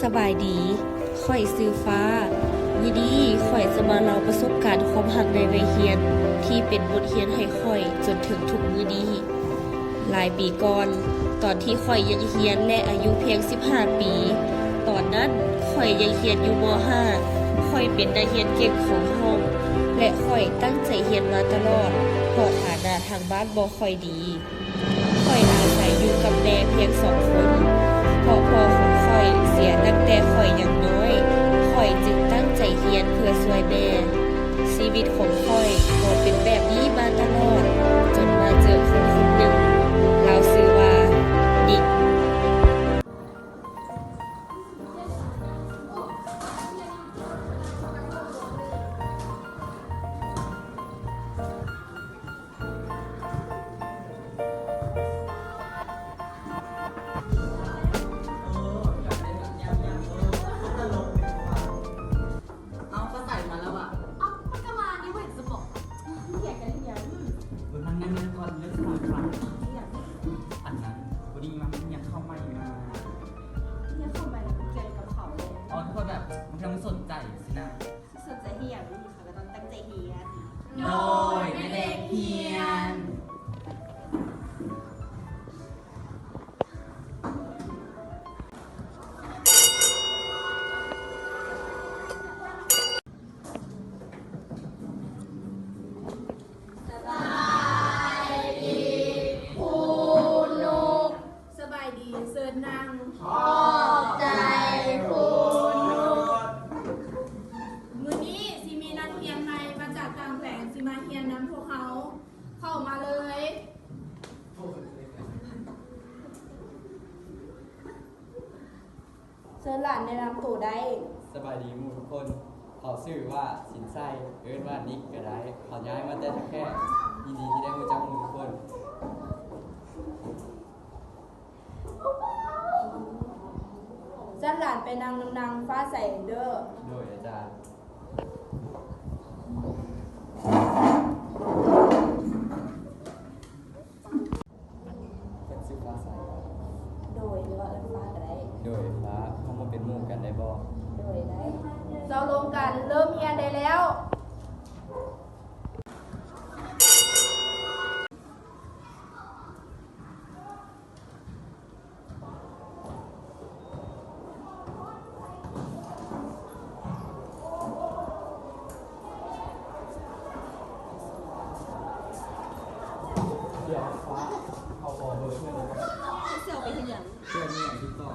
ສະບາຍດີ, ຂ້ອຍຊື່ຟ້າ. ມື້ນີ້ຂ້ອຍຈະມາເລົ່າປະສົບການຄວາມຮັກໃນໄວຮຽນ ທີ່ເປັນບົດຮຽນໃຫ້ຂ້ອຍຈົນເຖິງທຸກມື້ນີ້. ຫຼາຍປີກ່ອນ, ຕອນທີ່ຂ້ອຍຍັງຮຽນ ແລະ ອາຍຸພຽງສິບຫ້າປີ, ຕອນນັ້ນຂ້ອຍຍັງຮຽນຢູ່ ມໍຫ້າ, ຂ້ອຍເປັນນັກຮຽນເກັ່ງຂອງຫ້ອງ ແລະ ຂ້ອຍຕັ້ງໃຈຮຽນມາຕະຫຼອດ ເພາະຖານະທາງບ້ານບໍ່ຄ່ອຍດີ. ຂ້ອຍອາໄສຢູ່ກັບແມ່ພຽງສອງຄົນ, ເພາະພໍ່ຂອງຂ້ອຍເສຍຕັ້ງແຕ່ຂ້ອຍຍັງນ້ອຍ, ຂ້ອຍຈຶ່ງຕັ້ງໃຈຮຽນເພື່ອຊ່ວຍແມ່. ຊີວິດຂອງຂ້ອຍກໍເປັນແບບນີ້ມາຕະຫຼອດ, ຈົນມາເຈີຄົນຄົນໜຶ່ງ, ລາວຊື່ວ່າ ນິກ. ເອົາ ປາໃສມາແລ້ວຫວາ? ເອົ້າ ມັນກໍມານີ້ເວີຍ ສະໝອງ. ເອີ ນັ່ງໆໆ ກ່ອນ ເລື່ອງສຳຄັນ. ອີ່ຫຍັງ? ອັນນັ້ນ ພໍດີວ່າມັນມີຫຍັງເຂົ້າໃໝ່ມາ. ມີຫຍັງເຂົ້າໃໝ່? ແລ້ວມັນກ່ຽວຫຍັງກັບເຂົາ? ເອົາ ທີ່ວ່າແບບ ບາງເທື່ອມັນສົນໃຈຊີ້ນະ. ສົນໃຈເຮັດຫຍັງ? ເຂົາກໍຕ້ອງຕັ້ງໃຈຮຽນ. ໂດຍ ແມ່ເດັກຮຽນ. ສະບາຍດີຄູນົກ. ສະບາຍດີ, ເຊີນນັ່ງ. ຂອບໃຈຄູນົກ. ມື້ນີ້ຊິມີນັກຮຽນໃໝ່ມາຈາກຕ່າງແຂວງ ຊິມາຮຽນນຳພວກເຮົາ. ເຂົ້າມາເລີຍ. ເຊີນຫຼານແນະນຳໂຕໄດ້. ສະບາຍດີໝູ່ທຸກຄົນ. ເຂົາຊື່ວ່າ ສິນໄຊ, ເອີ້ນວ່ານິກກໍໄດ້. ເຂົາຍ້າຍມາແຕ່ທ່າແຂກ. ຍິນດີທີ່ໄດ້ຮູ້ຈັກໝູ່ທຸກຄົນ. ເຊີນຫຼານໄປນັ່ງນຳນາງຟ້າໃສເດີ້. ໂດຍ ອາຈານ. ເພິ່ນຊື່ຟ້າໃສ. ໂດຍ ຫຼືວ່າເອີ້ນຟ້າກໍໄດ້. ໂດຍ ຟ້າ, ເຮົາມາເປັນໝູ່ກັນໄດ້ບໍ່? ໂດຍ ໄດ້. ເຈົ້າລົມກັນ, ເລີ່ມຮຽນໄດ້ແລ້ວ. ດຽວຟ້າ ເອົາຂໍເບີເພື່ອນໄດ້ບໍ່? ຊິເອົາໄປເຮັດຫຍັງ? ເພື່ອນມີຫຍັງຕິດຕໍ່.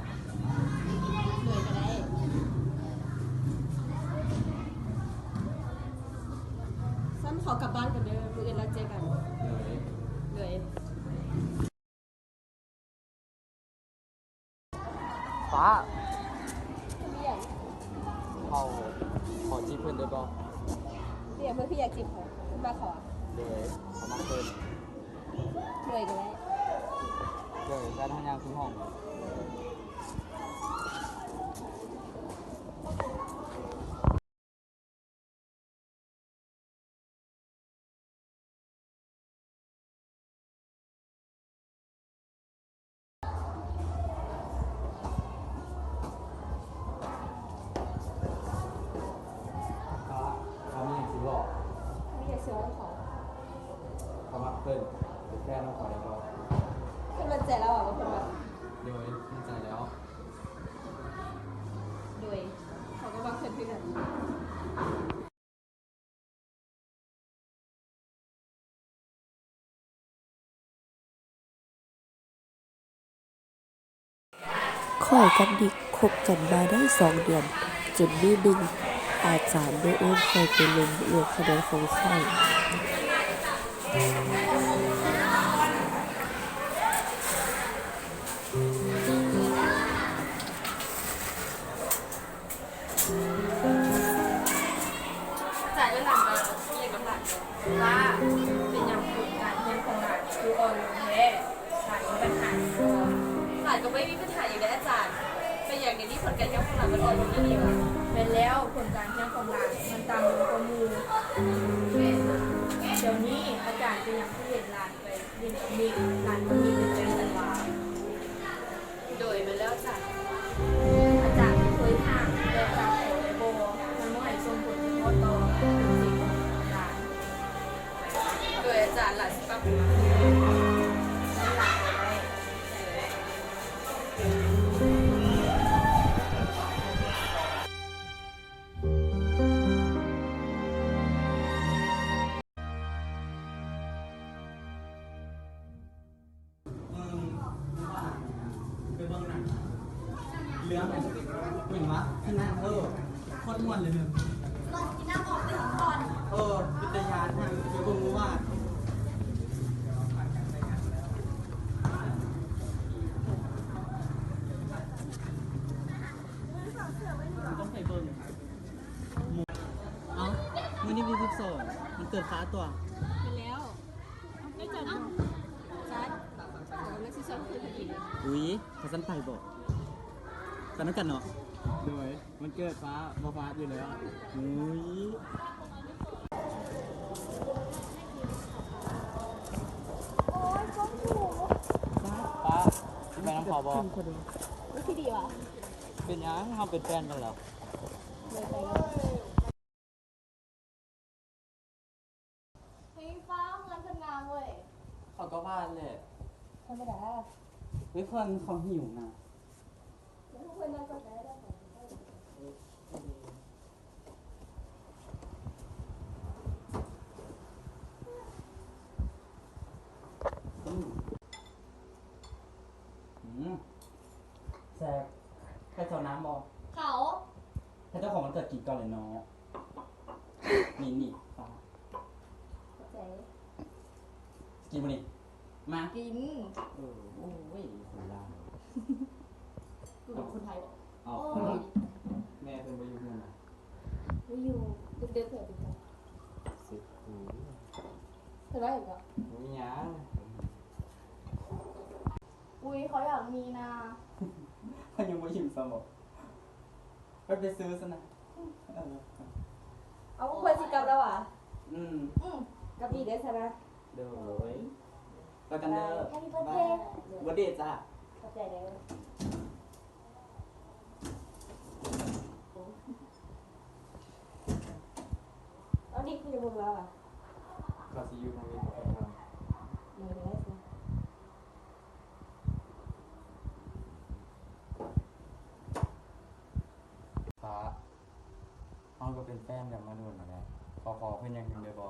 ໂດຍ ກໍໄດ້. ຊັ້ນຂໍກັບບ້ານກ່ອນເດີ້, ມື້ອື່ນລະເຈີກັນ. ໂດຍ ໂດຍ. ຟ້າ ເຮົາຂໍຈີບເພິ່ນໄດ້ບໍ່? ເປັນຫຍັງເພິ່ນຄືຢາກຈີບຂ້ອຍ? ເພິ່ນມັກຂ້ອຍຫວາ? ໂດຍ ຂ້ອຍມັກເພິ່ນ. ໂດຍ ກໍໄດ້. ໂດຍ ແລ້ວເຮົາຍ່າງຂຶ້ນຫ້ອງ. ເຂົາມີຫຍັງຊິບອກ? ມີຫຍັງຊິເວົ້ານຳເຂົາ? ເຂົາມັກເພິ່ນ ເປັນແຟນນຳເຂົາໄດ້ບໍ່? ເພິ່ນໝັ້ນໃຈແລ້ວວ່າເພິ່ນມັກ. ໂດຍ ໝັ້ນໃຈແລ້ວ. ໂດຍ ເຂົາກໍມັກເພິ່ນຄືກັນ. ຂ້ອຍກັບນິກຄົບກັນມາໄດ້ສອງເດືອນ, ຈົນມື້ໜຶ່ງ ອາຈານໄດ້ເອີ້ນຂ້ອຍໄປລົງລວມຄະແນນຂອງຂ້ອຍ. ອາຈານເອີ້ນຫຼານມາ, ມີຫຍັງກັບຫຼານ? ວ່າ ເປັນຫຍັງຜົນການຮຽນຂອງຫຼານຄືອ່ອນລົງແທ້? ຫຼານມີບັນຫາຫຍັງບໍ່? ຫຼານກໍບໍ່ໄດ້ມີບັນຫາຫຍັງເດອາຈານ. ເປັນຫຍັງດຽວນີ້ຜົນການຮຽນຂອງຫຼານມັນອ່ອນລົງອີ່ຫຼີຫວາ? ແມ່ນແລ້ວ, ຜົນການຮຽນຂອງຫຼານມັນຕ່ຳລົງກວ່າໝູ່. ດຽວນີ້ອາຈານເປັນຫຍັງຄືເຫັນຫຼານ ໄປຫຼິ້ນກັບນິກ, ຫຼານກັບນິກເປັນແຟນກັນຫວາ? ໂດຍ ແມ່ນແລ້ວອາຈານ. ອາຈານເປັນຄົ ຈານລະສິບບາດ. ເລື່ອງຫຍັງວະ? ເອີ ໂຄດມ່ວນເລີຍ. ເອີ ເປັນຕາຢ້ານແຮງ ໄປເບິ່ງມື້ວານ. ຕ້ອງໄປເບິ່ງ. ເອົ້າ ມື້ນີ້ວັນທີສິບສອງ ມັນເກີດຟ້າຕົວະ. ແມ່ນແລ້ວ. ໄດ້ຈັດບໍ່? ຈັດ. ໂອ້ ນັກສຶກສາເພິ່ນກໍດີ. ອຸ້ຍ ຄັນຊັ້ນໄປບໍ? ໄປນຳກັນເນາະ. ໂດຍ ວັນເກີດຟ້າບໍ່ພາດຢູ່ແລ້ວ. ອຸ້ຍ ໂອ້ຍ ກົງຫູ. ປ້າ ໄປນຳເຂົາບໍ? ມັນຊິດີຫວາ? ເປັນຫຍັງ ເຮົາເປັນແຟນກັນແລ້ວ. ໂດຍ ໄປກັນ. ເຮີຍ ຟ້າວ ເຮືອນເພິ່ນງາມເວີຍ. ເຂົາກໍວ່າແຫຼະ ທຳມະດາ. ເຮີຍ ເພິ່ນເຂົາຫິວນະ. ເພິ່ນນັ່ງກ່ອນກໍໄດ້. ອືມ ອືມ ແຊບ. ໃຜເຈົ້ານ້ຳບໍ່? ເຂົາ. ໃຫ້ເຈົ້າຂອງວັນເກີດກິນກ່ອນເລີຍເນາະ. ນີ້ ນີ້ ປ້າ ຂອບໃຈ. ກິນບໍ່ນີ້? ມາ ກິນ. ເອີ ໂອ້ຍ ຄົນລາວ ກູເປັນຄົນໄທບໍ? ເອົາ ໂອ້ຍ ແມ່ເພິ່ນບໍ່ຢູ່ເຮືອນນະ? ບໍ່ຢູ່ ດຶກໆ ເພິ່ນໄປ. ເສດ ໂອ້ຍ ເພິ່ນວ່າຫຍັງກໍ? ບໍ່ມີຫຍັງ. ອຸ້ຍ ເຂົາຢາກມີນາ. ເພິ່ນຍັງບໍ່ອີ່ມຊ້ຳບໍ? ໄປ ໄປຊື້ຊັ້ນນະ. ເອີ ເອົາ ເພິ່ນຊິກັບແລ້ວຫວາ? ອືມ ອືມ ກັບດີເດີ້ຊັ້ນນະ. ໂດຍ ໄປກັນເດີ້. ບາຍ Happy birthday. ບາຍ ເບີດເດຈ້າ. ຂອບໃຈເດີ້. ເອົາ ນີ້ຄືບໍ່ມາຫວາ? ເຂົາຊິຢູ່ທາງນີ້ບໍ່ໄປນຳ. ໂດຍ ໂດຍ. ຟ້າ ເຮົາກໍເປັນແຟນກັນມາດົນແລ້ວແຫຼະ. ຂໍ ຂໍເພິ່ນຢ່າງໜຶ່ງໄດ້ບໍ່?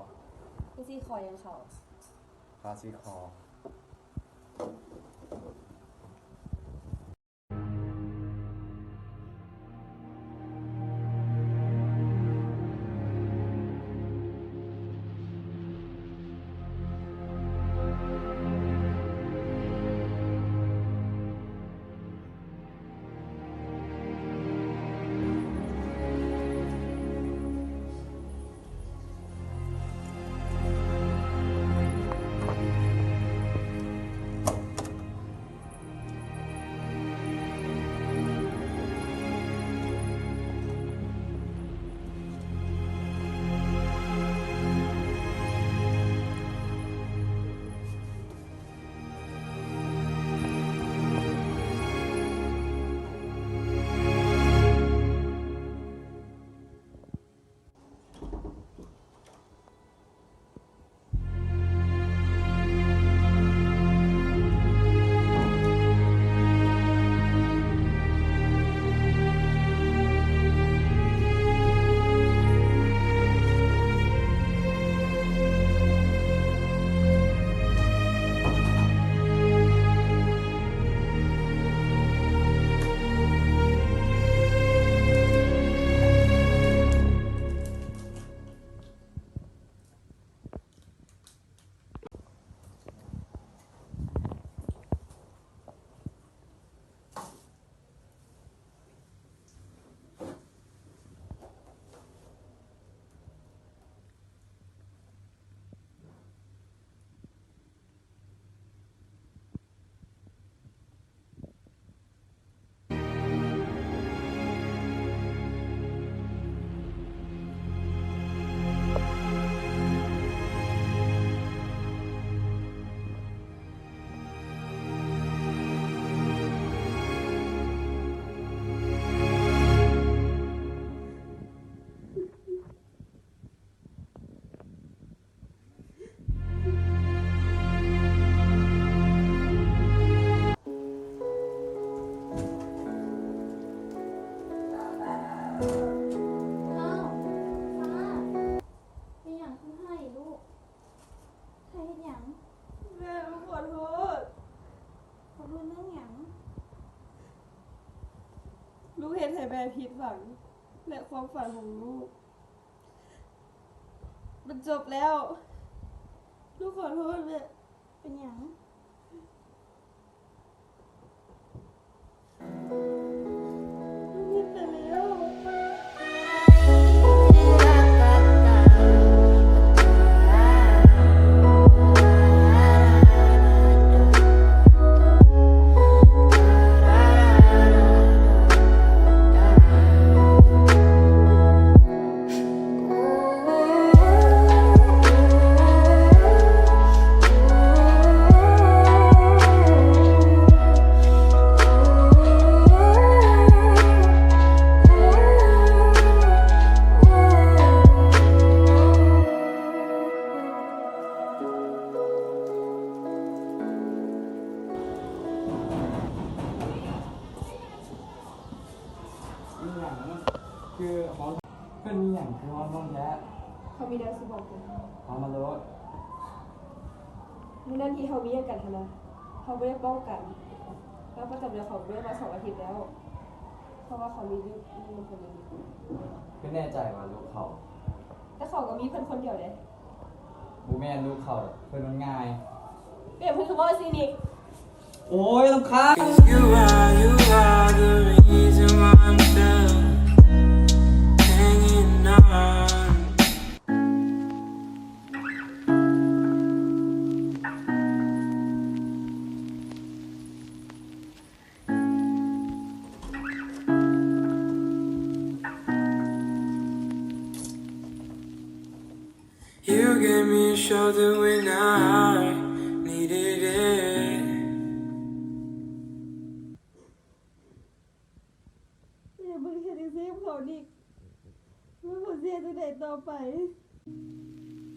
ເພິ່ນຊິຂໍຫຍັງເຂົາ? ຂ້າຊິຂໍ. ເ ລູກ ເຮັດຫຍັງ? ແມ່ ລູກຂໍໂທດ. ຂໍໂທດເລື່ອງຫຍັງ? ລູກເຮັດໃຫ້ແມ່ຜິດຫວັງ ແລະ ຄວາມຝັນຂອງລູກມັນຈົບແລ້ວ. ລູກຂໍໂທດແມ່. ເປັນຫຍັງ? ອີ່ຫຍັງ? ຄື ເພິ່ນມີຫຍັງຄືຮ້ອນຮອນແທ້? ເຂົາມີແນວຊິບອກເຈົ້າ. ເອົາມາໂລດ. ມື້ນັ້ນທີ່ເຮົາມີຫຍັງກັນຫັ້ນນະ, ເຮົາບໍ່ໄດ້ເວົ້າກັນ. ເຮົາປະຈຳເດືອນເຂົາບໍ່ໄດ້ມາສອງອາທິດແລ້ວ, ເພາະວ່າເຂົາມີວຽກນຳຄົນອື່ນ. ຄືແນ່ໃຈວ່າລູກເຂົາ? ແຕ່ເຂົາກໍມີເພິ່ນຄົນດຽວເດ້. ບໍ່ແມ່ນລູກເຂົາ, ເພິ່ນມັນງ່າຍ. ເປັນຫຍັງເພິ່ນຄືເວົ້າຊີ້ນີ້? ໂອ້ຍ ລຳຄານ. 'Cause you are, you are the reason why I'm still hanging on. You gave me a shoulder when I needed it. ແມ່ ເບິ່ງເຮັດຈັ່ງຊີ້ເຂົານີ້ ເບິ່ງເຂົາຊິເຮັດຈັ່ງໃດຕໍ່ໄປ?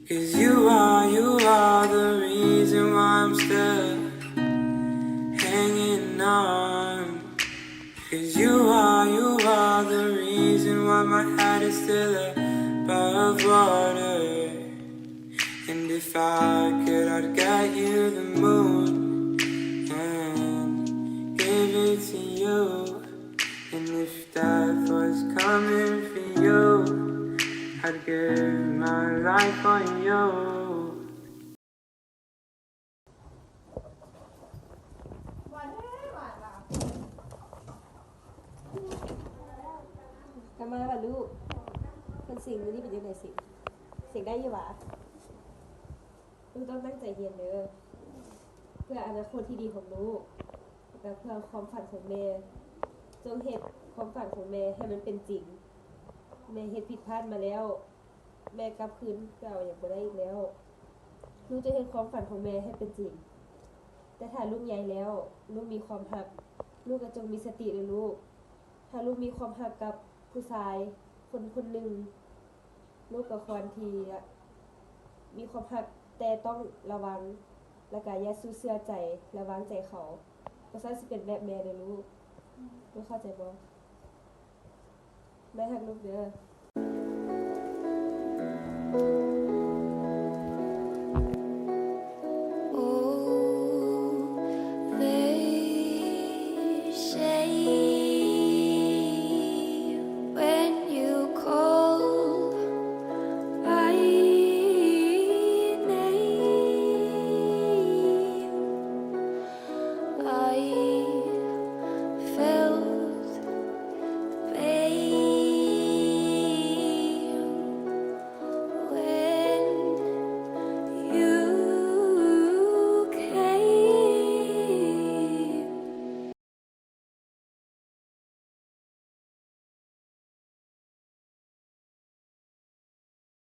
'Cause you are, you are the reason why I'm still hanging on. 'Cause you are, you are the reason why my head is still above water. And if I could, I'd get you the moon and give it to you. And if death was coming for you, I'd give my life for you. ກັບມາແລ້ວຫວາລູກ? ຄົນສິງມື້ນີ້ເປັນຈັ່ງໃດສິງ? ສິງໄດ້ຢູ່ຫວາ? ລູກຕ້ອງຕັ້ງໃຈຮຽນເດີ ເພື່ອອະນາຄົດທີ່ດີຂອງລູກ ແລະ ເພື່ອຄວາມຝັນຂອງແມ່. ຈົ່ງເຮັດຄວາມຝັນຂອງແມ່ໃຫ້ມັນເປັນຈິງ. ແມ່ເຮັດຜິດພາດມາແລ້ວ. ແມ່ກັບຄືນໄປເອົາຫຍັງບໍ່ໄດ້ອີກແລ້ວ. ລູກຈະເຮັດຄວາມຝັນຂອງແມ່ໃຫ້ເປັນຈິງ. ແຕ່ຖ້າລູກໃຫຍ່ແລ້ວ, ລູກມີຄວາມຮັກ, ລູກກໍຈົ່ງມີສະຕິເດີລູກ. ຖ້າລູກມີຄວາມຮັກກັບຜູ້ຊາຍຄົນຄົນໜຶ່ງ, ລູກກໍຄວນທີ່ມີຄວາມຮັກ, ແຕ່ຕ້ອງລະວັງ ແລ້ວກໍຢ່າສູ່ເຊື່ອໃຈ ແລະ ວາງໃຈເຂົາ. ບໍ່ຊັ້ນຊິເປັນແບບແມ່ເດີລູກ. ລູກເຂົ້າໃຈບໍ່? ແມ່ຮັກລູກເດີ.